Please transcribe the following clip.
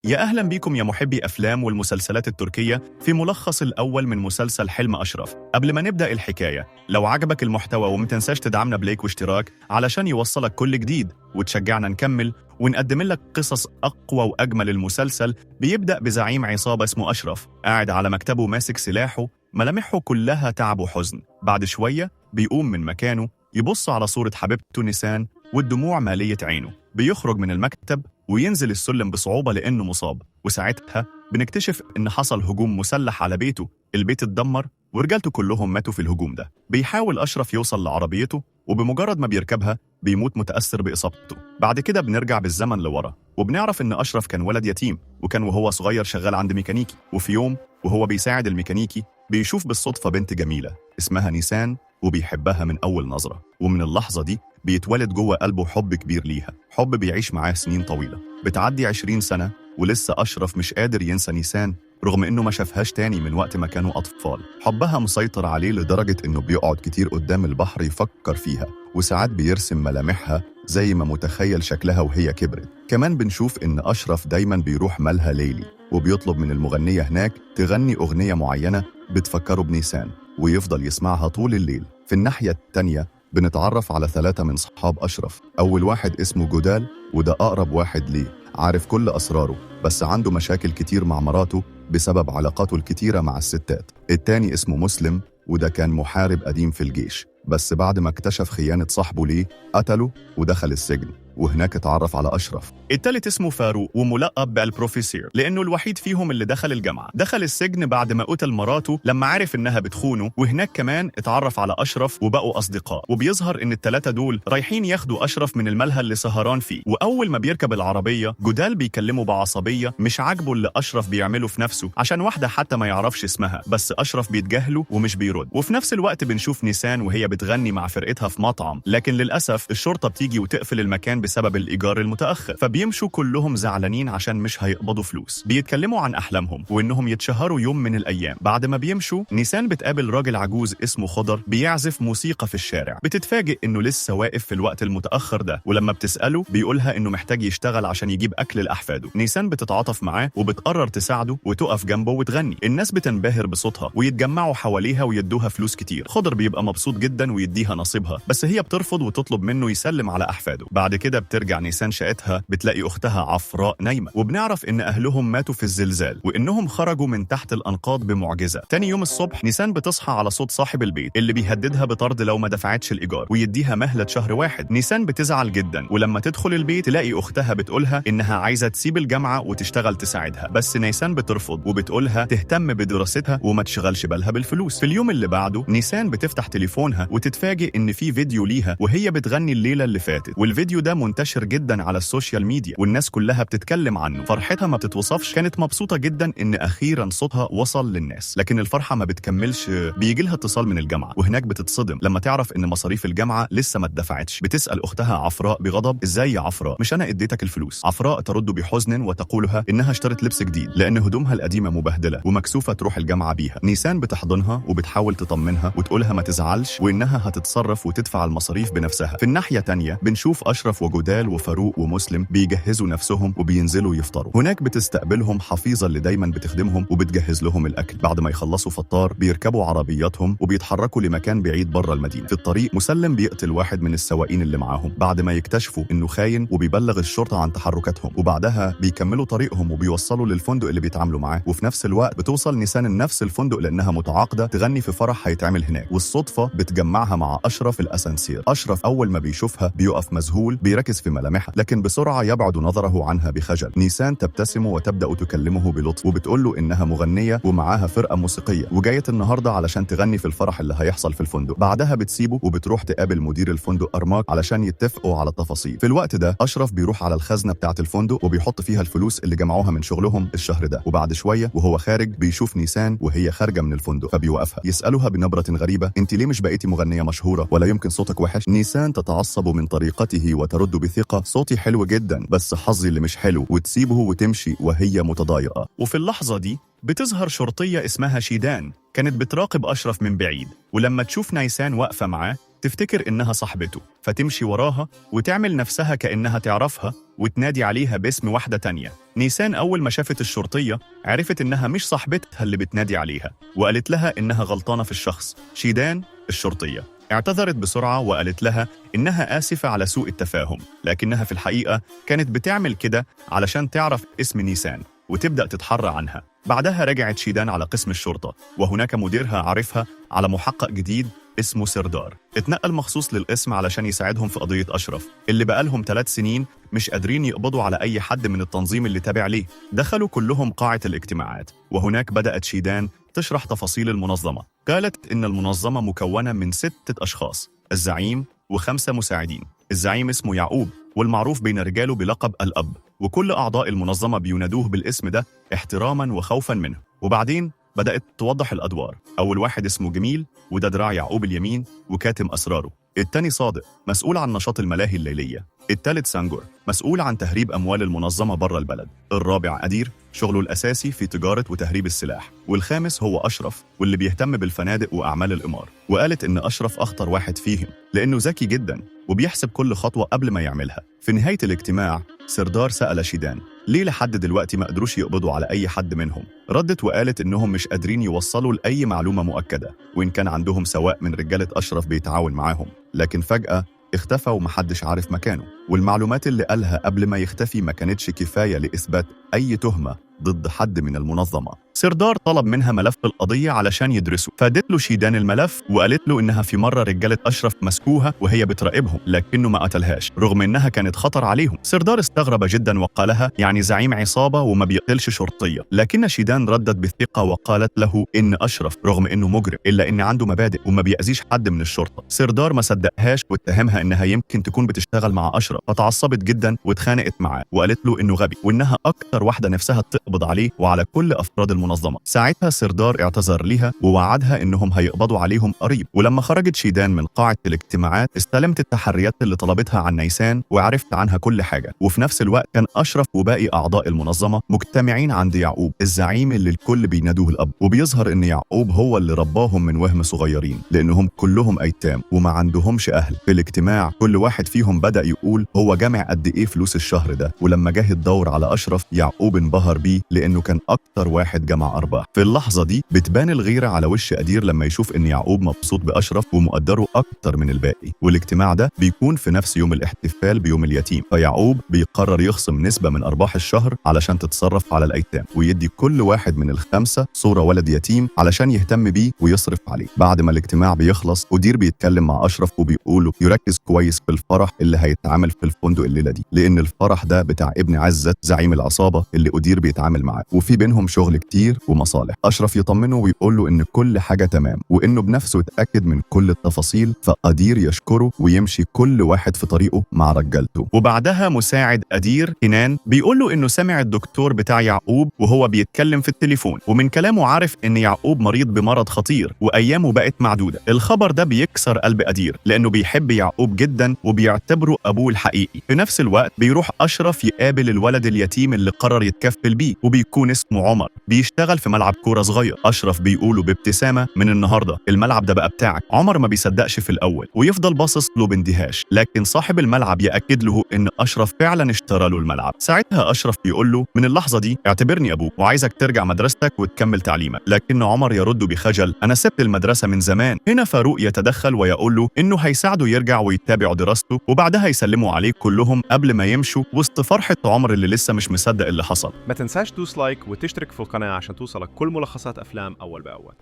يا أهلا بيكم يا محبي أفلام والمسلسلات التركية في ملخص الأول من مسلسل حلم أشرف. قبل ما نبدأ الحكاية، لو عجبك المحتوى ومتنساش تدعمنا ب like واشتراك علشان يوصلك كل جديد وتشجعنا نكمل ونقدم لك قصص أقوى وأجمل. المسلسل بيبدأ بزعيم عصابة اسمه أشرف قاعد على مكتبه ماسك سلاحه، ملامحه كلها تعب وحزن. بعد شوية بيقوم من مكانه يبص على صورة حبيبته نيسان والدموع مالية عينه. بيخرج من المكتب وينزل السلم بصعوبة لأنه مصاب، وساعتها بنكتشف إن حصل هجوم مسلح على بيته. البيت اتدمر ورجالته كلهم ماتوا في الهجوم ده. بيحاول أشرف يوصل لعربيته، وبمجرد ما بيركبها بيموت متأثر بإصابته. بعد كده بنرجع بالزمن لورا وبنعرف إن أشرف كان ولد يتيم، وكان وهو صغير شغال عند ميكانيكي. وفي يوم وهو بيساعد الميكانيكي بيشوف بالصدفة بنت جميلة اسمها نيسان وبيحبها من أول نظرة، ومن اللحظة دي بيتولد جوه قلبه حب كبير ليها، حب بيعيش معاه سنين طويلة. بتعدي 20 سنة ولسه أشرف مش قادر ينسى نيسان، رغم إنه ما شافهاش تاني من وقت ما كانوا أطفال. حبها مسيطر عليه لدرجة إنه بيقعد كتير قدام البحر يفكر فيها، وساعات بيرسم ملامحها زي ما متخيل شكلها وهي كبرت. كمان بنشوف إن أشرف دايما بيروح ملهى ليلي وبيطلب من المغنية هناك تغني أغنية معينة بتفكره بنيسان، ويفضل يسمعها طول الليل. في الناحية التانية بنتعرف على 3 من صحاب أشرف. أول واحد اسمه جودال، وده أقرب واحد ليه، عارف كل أسراره، بس عنده مشاكل كتير مع مراته بسبب علاقاته الكتيرة مع الستات. التاني اسمه مسلم، وده كان محارب قديم في الجيش، بس بعد ما اكتشف خيانة صاحبه ليه قتله ودخل السجن، وهناك اتعرف على أشرف. التالت اسمه فاروق وملقب بالبروفيسير لأنه الوحيد فيهم اللي دخل الجامعة. دخل السجن بعد ما قتل مراته لما عرف إنها بتخونه، وهناك كمان اتعرف على أشرف وبقوا أصدقاء. وبيظهر إن التلاتة دول رايحين ياخدوا أشرف من الملهى اللي سهران فيه. وأول ما بيركب العربية جودال بيكلمه بعصبية، مش عاجبه اللي أشرف بيعمله في نفسه عشان واحدة حتى ما يعرفش اسمها، بس أشرف بيتجاهله ومش بيرد. وفي نفس الوقت بنشوف نيسان وهي بتغني مع فرقتها في مطعم، لكن للأسف الشرطة بتيجي وتقفل المكان بسبب الإيجار المتأخر، فبيمشوا كلهم زعلانين عشان مش هيقبضوا فلوس. بيتكلموا عن أحلامهم وإنهم يتشهروا يوم من الأيام. بعد ما بيمشوا نيسان بتقابل راجل عجوز اسمه خضر بيعزف موسيقى في الشارع. بتتفاجئ إنه لسه واقف في الوقت المتأخر ده، ولما بتسأله بيقولها إنه محتاج يشتغل عشان يجيب أكل لأحفاده. نيسان بتتعاطف معاه وبتقرر تساعده وتقف جنبه وتغني. الناس بتنبهر بصوتها ويتجمعوا حواليها ويدوها فلوس كتير. خضر بيبقى مبسوط جدا ويديها نصيبها، بس هي بترفض وتطلب منه يسلم على أحفاده. بعد كده بترجع نيسان شقتها، بتلاقي أختها عفراء نايمة، وبنعرف إن أهلهم ماتوا في الزلزال وإنهم خرجوا من تحت الأنقاض بمعجزة. تاني يوم الصبح نيسان بتصحى على صوت صاحب البيت اللي بيهددها بطرد لو ما دفعتش الإيجار ويديها مهلة شهر واحد. نيسان بتزعل جدا، ولما تدخل البيت تلاقي أختها بتقولها إنها عايزة تسيب الجامعة وتشتغل تساعدها، بس نيسان بترفض وبتقولها تهتم بدراستها وما تشغلش بالها بالفلوس. في اليوم اللي بعده نيسان بتفتح تليفونها وتتفاجئ إن في فيديو ليها وهي بتغني الليلة اللي فاتت، والفيديو ده منتشر جدا على ال social media والناس كلها بتتكلم عنه. فرحتها ما بتتوصفش، كانت مبسوطة جدا إن أخيرا صوتها وصل للناس. لكن الفرحة ما بتكملش، بيجي لها اتصال من الجامعة، وهناك بتتصدم لما تعرف إن مصاريف الجامعة لسه ما اتدفعتش. بتسأل أختها عفراء بغضب: إزاي يا عفراء؟ مش أنا اديتك الفلوس؟ عفراء ترد بحزن وتقولها إنها اشترت لبس جديد لأن هدومها القديمة مبهدلة ومكسوفة تروح الجامعة بيها. نيسان بتحضنها وبتحاول تطمنها وتقولها ما تزعلش وإنها هتتصرف وتدفع المصاريف بنفسها. في الناحية تانية بنشوف أشرف وجودال وفاروق ومسلم بيجهزوا نفسهم وبينزلوا يفطروا. هناك بتستقبلهم حفيظة اللي دايما بتخدمهم وبتجهز لهم الأكل. بعد ما يخلصوا فطار بيركبوا عربياتهم وبيتحركوا لمكان بعيد بره المدينة. في الطريق مسلم بيقتل واحد من السواقين اللي معاهم بعد ما يكتشفوا إنه خاين، وبيبلغ الشرطة عن تحركاتهم. وبعدها بيكملوا طريقهم وبيوصلوا للفندق اللي بيتعاملوا معاه. وفي نفس الوقت بتوصل نيسان لنفس الفندق لأنها متعاقدة تغني في فرح هيتعمل هناك، والصدفة بتجمعها مع أشرف الأسانسير. أشرف أول ما بيشوفها بيقف مذهول، بيركز في ملامحها، لكن بسرعة يبعد نظره عنها بخجل. نيسان تبتسم وتبدأ تكلمه بلطف وبتقول له إنها مغنية ومعاها فرقة موسيقية وجاية النهاردة علشان تغني في الفرح اللي هيحصل في الفندق. بعدها بتسيبه وبتروح تقابل مدير الفندق أرماك علشان يتفقوا على التفاصيل. في الوقت ده أشرف بيروح على الخزنة بتاعة الفندق وبيحط فيها الفلوس اللي جمعوها من شغلهم الشهر ده. وبعد شوية وهو خارج بيشوف نيسان وهي خارجة من الفندق، فبيوقفها يسألها بنبرة غريبة: انت ليه مش بقيتي مغنية مشهورة ولا يمكن صوتك وحش؟ نيسان تتعصب من طريقته وترد بثقة: صوتي حلو جدا بس حظي اللي مش حلو، وتسيبه وتمشي وهي متضايقة. وفي اللحظة دي بتظهر شرطية اسمها شيدان، كانت بتراقب أشرف من بعيد، ولما تشوف نيسان واقفة معاه تفتكر إنها صاحبته، فتمشي وراها وتعمل نفسها كأنها تعرفها وتنادي عليها باسم واحدة تانية. نيسان أول ما شافت الشرطية عرفت إنها مش صاحبتها اللي بتنادي عليها، وقالت لها إنها غلطانة في الشخص. شيدان الشرطية اعتذرت بسرعة وقالت لها إنها آسفة على سوء التفاهم، لكنها في الحقيقة كانت بتعمل كده علشان تعرف اسم نيسان وتبدأ تتحرى عنها. بعدها رجعت شيدان على قسم الشرطة، وهناك مديرها عرفها على محقق جديد اسمه سردار، اتنقل مخصوص للقسم علشان يساعدهم في قضية أشرف اللي بقالهم 3 سنين مش قادرين يقبضوا على أي حد من التنظيم اللي تابع ليه. دخلوا كلهم قاعة الاجتماعات، وهناك بدأت شيدان تشرح تفاصيل المنظمة. قالت إن المنظمة مكونة من 6 أشخاص، الزعيم و5 مساعدين. الزعيم اسمه يعقوب، والمعروف بين رجاله بلقب الأب، وكل أعضاء المنظمة بينادوه بالاسم ده احتراما وخوفا منه. وبعدين بدأت توضح الأدوار. أول واحد اسمه جميل، وده دراع يعقوب اليمين وكاتم أسراره. التاني صادق، مسؤول عن نشاط الملاهي الليلية. التالت سانجور، مسؤول عن تهريب أموال المنظمة بره البلد. الرابع أدير، شغله الأساسي في تجارة وتهريب السلاح. والخامس هو أشرف، واللي بيهتم بالفنادق وأعمال الإمار. وقالت إن أشرف أخطر واحد فيهم لأنه ذكي جدا وبيحسب كل خطوة قبل ما يعملها. في نهاية الاجتماع سردار سأل شيدان ليه لحد دلوقتي ما قدروش يقبضوا على أي حد منهم. ردت وقالت إنهم مش قادرين يوصلوا لأي معلومة مؤكدة، وإن كان عندهم سواق من رجالة أشرف بيتعاون معاهم، لكن فجأة اختفى ومحدش عارف مكانه، والمعلومات اللي قالها قبل ما يختفي ما كانتش كفاية لإثبات أي تهمة ضد حد من المنظمة. سردار طلب منها ملف القضية علشان يدرسه، فادت له شيدان الملف وقالت له إنها في مرة رجالة أشرف مسكوها وهي بتراقبهم، لكنه ما قتلهاش رغم إنها كانت خطر عليهم. سردار استغرب جدا وقالها يعني زعيم عصابة وما بيقتلش شرطية، لكن شيدان ردت بثقة وقالت له إن أشرف رغم إنه مجرم إلا إن عنده مبادئ وما بيأذيش حد من الشرطة. سردار ما صدقهاش واتهمها إنها يمكن تكون بتشتغل مع أشرف، فتعصبت جدا واتخانقت معاه وقالت له إنه غبي وإنها أكتر واحدة نفسها تقبض عليه وعلى كل أفراد المنظمة. ساعتها سردار اعتذر لها ووعدها إنهم هيقبضوا عليهم قريب. ولما خرجت شيدان من قاعة الاجتماعات استلمت التحريات اللي طلبتها عن نيسان وعرفت عنها كل حاجة. وفي نفس الوقت كان أشرف وباقي أعضاء المنظمة مجتمعين عند يعقوب الزعيم اللي الكل بينادوه الأب، وبيظهر إن يعقوب هو اللي رباهم من وهم صغيرين لأنهم كلهم أيتام وما عندهمش أهل. في الاجتماع كل واحد فيهم بدأ يقول هو جمع قد إيه فلوس الشهر ده، ولما جه الدور على أشرف يعقوب انبهر بيه لأنه كان أكتر واحد جمع أرباح. في اللحظة دي بتبان الغيرة على وش أدير لما يشوف إن يعقوب مبسوط بأشرف ومقدره أكتر من الباقي. والاجتماع ده بيكون في نفس يوم الاحتفال بيوم اليتيم، فيعقوب بيقرر يخصم نسبة من أرباح الشهر علشان تتصرف على الأيتام، ويدي كل واحد من ال5 صورة ولد يتيم علشان يهتم بيه ويصرف عليه. بعد ما الاجتماع بيخلص أدير بيتكلم مع أشرف وبيقوله يركز كويس في الفرح اللي هيتعمل في الفندق الليلة دي، لأن الفرح ده بتاع ابن عزت زعيم العصابة اللي أدير بيتعامل معاه، وفي بينهم شغل كتير ومصالح. أشرف يطمنه ويقول له إن كل حاجة تمام وإنه بنفسه اتأكد من كل التفاصيل، فأدير يشكره ويمشي كل واحد في طريقه مع رجالته. وبعدها مساعد أدير كنان بيقول له إنه سمع الدكتور بتاع يعقوب وهو بيتكلم في التليفون، ومن كلامه عارف إن يعقوب مريض بمرض خطير وأيامه بقت معدودة. الخبر ده بيكسر قلب أدير لأنه بيحب يعقوب جدا وبيعتبره أبوه الحقيقي. في نفس الوقت بيروح أشرف يقابل الولد اليتيم اللي قرر يتكفل بيه، وبيكون اسمه عمر، بيشتغل في ملعب كورة صغير. أشرف بيقوله بابتسامة من النهاردة الملعب ده بقى بتاعك. عمر ما بيصدقش في الأول ويفضل باصص له باندهاش، لكن صاحب الملعب يأكد له إن أشرف فعلا اشترى له الملعب. ساعتها أشرف بيقول له من اللحظة دي اعتبرني أبوك وعايزك ترجع مدرستك وتكمل تعليمك، لكن عمر يرد بخجل أنا سبت المدرسة من زمان. هنا فاروق يتدخل ويقول له إنه هيساعده يرجع ويتابع دراسته، وبعدها يسلموا عليه كلهم قبل ما يمشوا وسط فرحة عمر اللي لسه مش مصدق اللي حصل. ما تنساش تدوس like وتشترك في القناة عشان توصلك كل ملخصات أفلام أول بأول.